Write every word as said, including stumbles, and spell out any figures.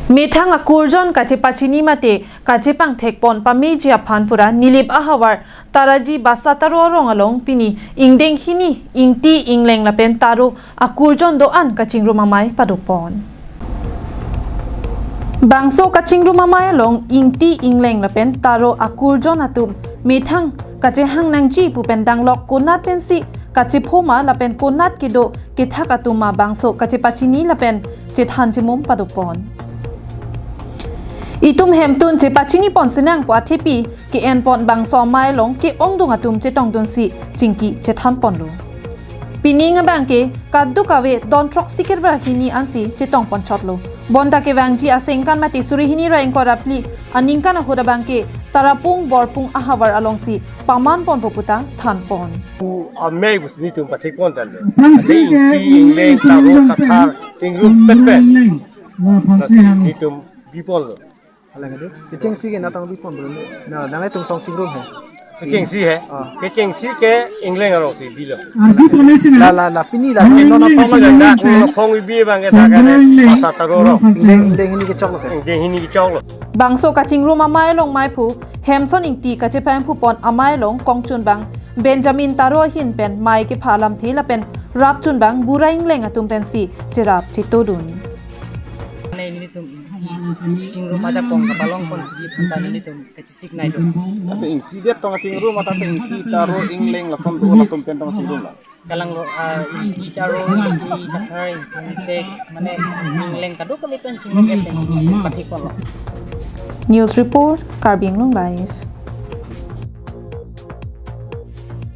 Methang akurjon kachepachini mate kachepangthekpon pameji aphan pura Nilip ahavar Taraji Basa Taro arong along pini ingdeng hini Ingti Ingleng lapen Taro akurjon do-an kachingrum amei padopon. Bangso kachingrum amei along Ingti Ingleng lapen Taro akurjon atum methang kachehang nangji pu pen danglok konat pensi kachephoma lapen konat kedo kethak atum ma bangso kachepachini lapen chethan chemum padopon. Itum hemtun chepachinipon sinang pu athepi ke-enpon bangso amei along ke-ongdung atum chetongdunsi chingki chethanponlo. Pining abangke kadokave don throksi kerba hini ansi chetongponchotlo. Bonta kevangji aningkan mate suri hini ra ingkoi ra phli aningkan ahut abangke Tarapung Borpung ahavar alongsi pamanponpo puta thanpon. Pu amei pusi netum pathekpon tanglo. Aphrangsi ke Ingti Ingleng Taro Kathar chingrum petpet. Lasi netum biponlo. Alang itu. Kechengsi ke natang biponlo. Na, nangtum song chingrum he. Kechengsi he. Ah. Kechengsi ke Ingleng arongsi bilo. Arjuponsi na. La, la, la, pini la. Ingleng, non apong Ingleng, la, Ingleng, non apong ibi abangke Ingleng, dak ane Ingleng, Basa Taro arong. Ingleng, Ingleng hini kechoklo ke. Ingleng hini kechoklo. Bangso kachingrum amei along meiphu Hemson Ingti kachepamphupon amei along kongchunbang Benjamin Taro ahin pen mei kepha alamthe lapen rapchunbang Bura Ingleng atum pensi cherap chetodun. Mane nelitum chingrum ajakong kapalongpon puji aphanta nelitum kachesik nai do. Ate Ingti det tong chingrum mate Ingti Taro Ingleng lason do latum pen tong chingrum la. Kalanglo, ah, Ingti Taro, Ingti Kathar, Ingti Insek, mane Ingleng kadokave pen chingrum et pensi nelitum pathekponlo. News report, Karbi Anglong Live.